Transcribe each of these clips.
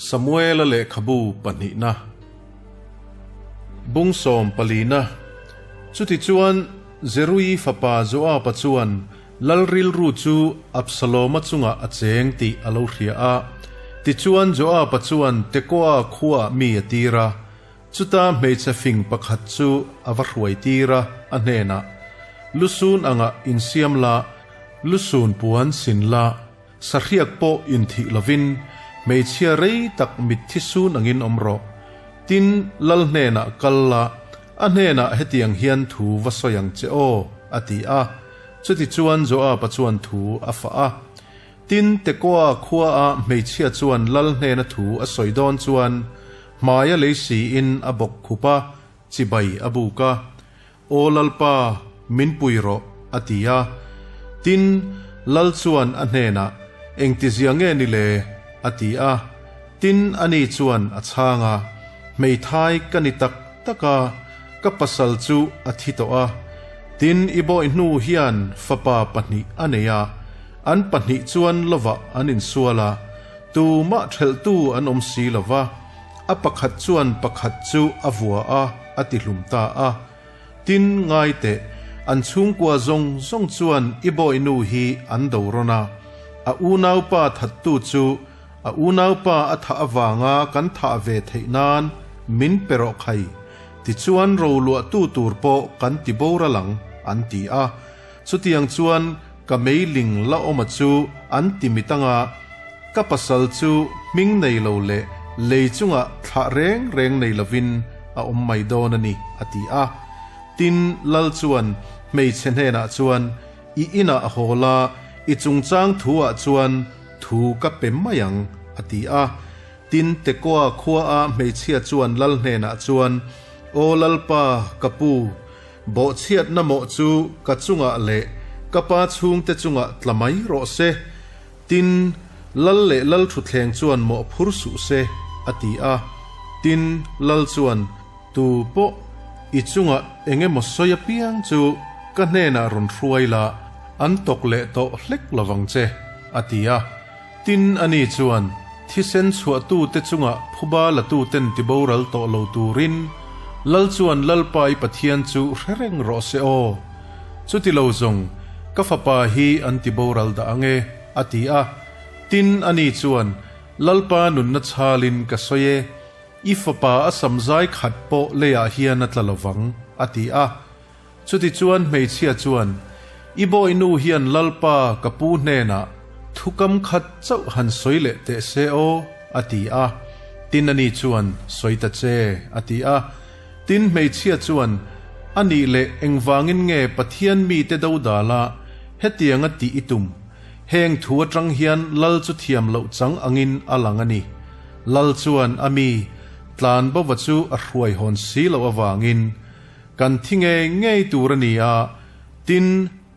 Samuela lehkhabu pahnihna Bung sawm palina Chutichuan, Zeruii fapa Joaba chuan lal rilru chu Absaloma chungah a cheng tih a lo hria a. Tichuan Joaba chuan Tekoa khuaah mi a tir a, chuta hmeichhe fing pakhat chu a va hruai tir a, a hnenah, Lusun angah insiam la, lusun puan sin la, Sahriak pawh inthih lovin hmeichhia rei tak mitthi sun angin awm rawh. Tin, Lal hnenah kal la, a hnenah hetiang hian thu va sawi ang che aw, a ti a. Chutichuan Joaba chuan thu a fah a. Tin, Tekoa khuaa hmeichhia chuan Lal hnena thu a sawi dawn chuan hmaia lei siin a bawk khup a, chibai a buk a. Aw Lalpa, min pui rawh, a ti a. Tin, Lal chuan a hnenah, Engtizia nge ni le? a ti a. Tin, ani chuan a chhang a, Hmeithai ka ni tak tak a, ka pasal chu a thi tawh a. Tin, i bawihnu hian fapa pahnih a nei a, an pahnih chuan lovah an insual a, tumah ṭhelhtu an awm si lo va. A pakhat chuan pakhat chu a vua a, a ti hlum ta a. Tin, ngai teh, an chhungkua zawng zawng chuan i bawihnu hi an do rawn a. A unaupa thattu chu a unaupa a thah avanga kan thah ve theih nan min pe rawh khai, tichuan roluahtu tur pawh kan ti boral ang, an ti a. Chutiang chuan ka meiling la awma chu an ti mit anga, ka pasal chu hming nei lo leh lei chungah thlah reng reng nei lovin a awm mai dawn a ni, a ti a. Tin, Lal chuan hmeichhe hnenah chuan, I inah haw la, i chungchang thuah chuan thu ka pe mai ang, a ti a. Tin, Tekoa khuaa hmeichhia chuan Lal hnenah chuan, Aw Lalpa, ka pu, Bawhchhiatna mawh chu ka chungah leh ka pa chhungte chungah tla mai rawh se. Tin, lal leh lal thutthleng chuan mawh phur suh se, a ti a. Tin, lal chuan, Tu pawh i chungah eng emaw sawi apiang chu ka hnenah rawn hruai la, an tawk leh tawh hlek lovang che, a ti a. Tin, ani chuan, Thisen chhuahtute chungah phuba latuten tiboral tawh lo turin Lal chuan Lalpa i Pathian chu hre reng rawh se aw. Chuti lo zawng, ka fapa hi an tiboral dah ang e, a ti a. Tin, ani chuan, Lalpa nunna chhalin ka sawi e, i fapa a samzai khat pawh leiah hian a tla lo vang, a ti a. Chutichuan hmeichhia chuan, I bawihnu hian Lalpa ka pu hnenah thukam khat chauh han sawi leh teh se aw, a ti a. Tin ani chuan, Sawi ta che, a ti a. Tin hmeichhia chuan, A nih leh engvangin nge Pathian mite dodala hetianga tih i tum? Heng thu atang hian Lal chu thiam loh chang angin a lang a ni. Lal chuan a mi tlanbova chu a hruaihawn si loh avangin, Kan thi ngei ngei tur a ni a, tin,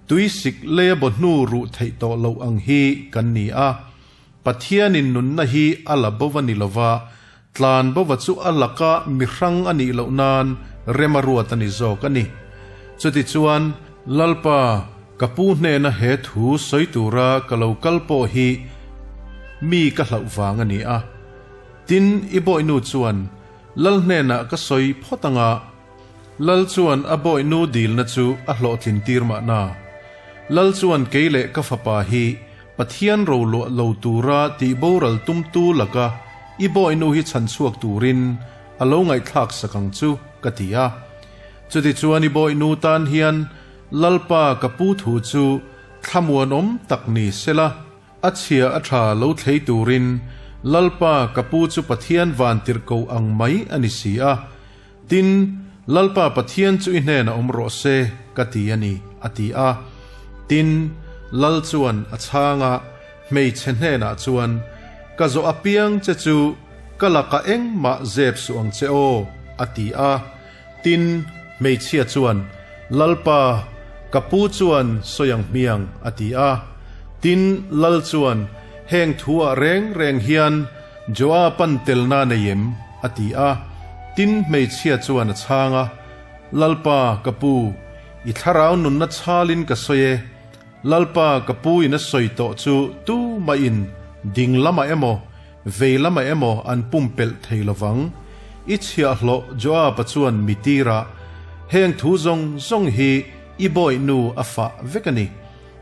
tuisik leia baw hnu ruh theih tawh loh ang hi kan ni a. Pathianin nunna hi a la bo va ni lova, tlan bova chu a laka mi hrang a nih loh nan rem a ruat a ni zawk a ni. Chutichuan, Lalpa, ka pu hnena he thu sawi tura ka lo kal pawh hi mi ka hlauh vang a ni a. Tin, i bawihnu chuan Lal hnenah ka sawi phawt anga, Lal chuan a bawihnu dilna chu a hlawhtlin tir mahna. Lal chuan kei leh ka fapa hi Pathian roluah lo tura tih boral tumtu laka i bawihnu hi chhanchhuak turin a lo ngaihthlak sak ang chu ka ti a. Chutichuan i bawihnu tan hian Lalpa ka pu thu chu thlamuanawm tak ni sela, A chhia a tha lo thlei turin Lalpa ka pu chu Pathian van tirh ko ang mai a ni si a. Tin, Lalpa Pathian chu i hnenah awm rawh se, ka ti a ni, a ti a. Tin, Lal chuan a chhang a, hmeichhe hnenah chuan, Ka zawh apiang che chu ka lakah engmah zep suh ang che aw, a ti a. Tin, hmeichhia chuan, Lalpa, ka pu chuan sawi ang hmiang, a ti a. Tin, Lal chuan, Heng thuah reng reng hian Joa pan telna nei em? a ti a. Tin, hmeichhia chuan a chhang a, Lalpa, ka pu, i thlarau nunna chhalin ka sawi e. Lalpa, ka pu in a sawi tawh chu tu mahin ding lamah emaw, vei lamah emaw an pumpelh thei lo vang. I chhiahhlawh Joab-a chuan mi tirah, Heng thu zawng zawng hi i bawihnu a fah vek a ni.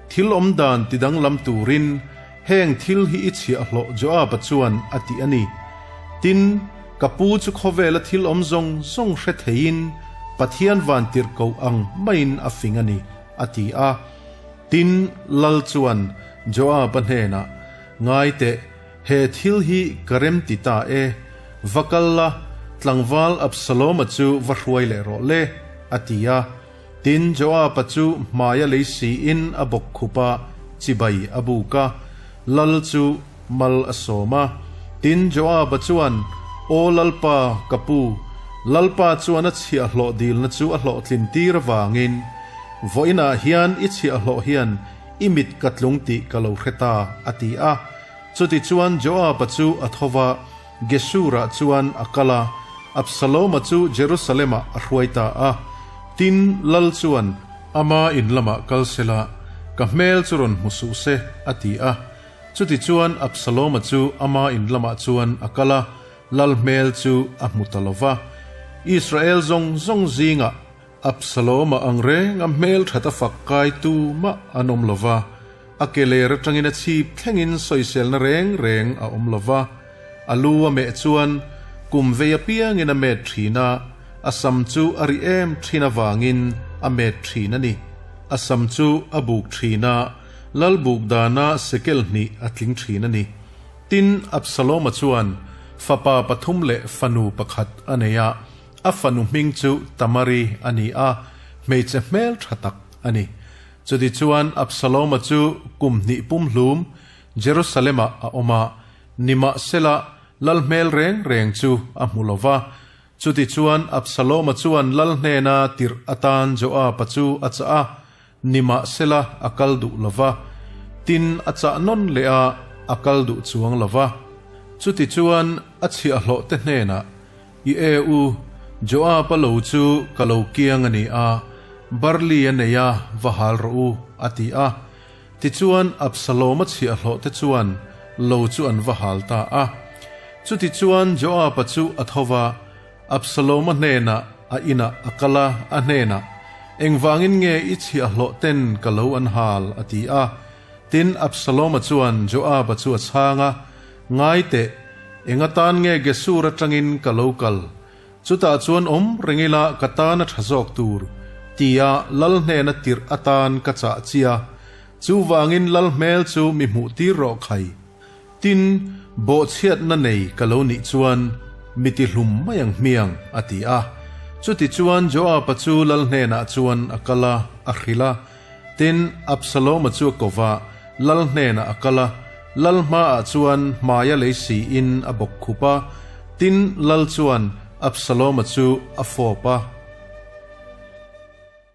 Thil awm dan tidanglam turin heng thil hi i chhiahhlawh Joab-a chuan a ti a ni. Tin, ka pu chu khawvela thil awm zawng zawng hre theiin Pathian van tirhkoh ang maiin a fing a ni, a ti a. Tin, lal chuan Joab-a hnenah, Ngai teh, he thil hi ka rem ti ta e, va kal la, tlangval Absalom-a chu va hruai leh rawh le, a ti a. Tin, Joab-a chu hmaia lei siin a bawk khup a, chibai a buk a, lal chu mal a sawm a. Tin, Joab-a chuan, Aw Lalpa, ka pu, Lalpa chuan a chhiahhlawh dilna chu a hlawhtlin tir avangin, vawiinah hian i chhiahhlawh hian i mit ka tlung tih ka lo hre ta, a ti a. Chutichuan Joab-a chu a tho va, Geshur-ah chuan a kal a, Absalom-a chu Jerusalem-ah a hruai ta a. Tin, lal chuan, Ama in lamah kal se la, ka hmel chu rawn hmu suh se, a ti a. Chutichuan Absalom-a chu ama in lamah chuan a kal a, lal hmel chu a hmu ta lo va. Israel zawng zawng zingah Absalom-a ang reng a hmel that a fak kai tu mah an awm lo va, a ke ler atangin a chhip thlengin sawiselna reng reng a awm lo va. A lu a meh chuan kum vei apiangin a met thin a, a sam chu a ri em thin avangin a met thin a ni. A sam chu a buk thin a, lal buk dana sekel hnih a tling thin a ni. Tin, Absalom-a chuan fapa pathum leh fanu pakhat a nei a. A fanu hming chu Tamari a ni a, hmeichhe hmel tha tak a ni. Chutichuan Absaloma chu kum hnih pumhlum Jerusalem-ah a awm a, nimahsela lal hmel reng reng chu a hmu lo va. Chutichuan Absaloma chuan lal hnena tirh atan Joab-a chu a chah a, nimahsela a kal duh lo va, tin a chah nawn leh a, a kal duh chuang lo va. Chutichuan a chhiahhlawhte hnenah, I e u, Joab-a lo chu ka lo kiang a ni a, barli a nei a, va hal rawh u, a ti a. Tichuan Absalom-a chhiahhlawhte chuan lo chu an va hal ta a. Chutichuan Joab-a chu a tho va, Absalom-a hnenah a inah a kal a, a hnenah, Engvangin nge i chhiahhlawh ten ka lo an hal? a ti a. Tin, Absalom-a chuan Joab-a chu a chhang a, Ngai teh, eng atan nge Gesur atangin ka lo kal? Chutah chuan awm reng ila ka tan a tha zawk tur, tia lal hnena tirh atan ka chah chia. Chuvangin lal hmel chu mi hmuh tir rawh khai. Tin, bawhchhiatna nei ka lo nih chuan mi ti hlum mai ang hmiang, a ti a. Chutichuan Joab-a chu lal hnenah chuan a kal a, a hrilh a. Tin, Absalom-a chu a ko va, lal hnenah a kal a, lal hmaah chuan hmaia lei siin a bawk khup a. Tin, lal chuan Absalom-a chu a fawp a.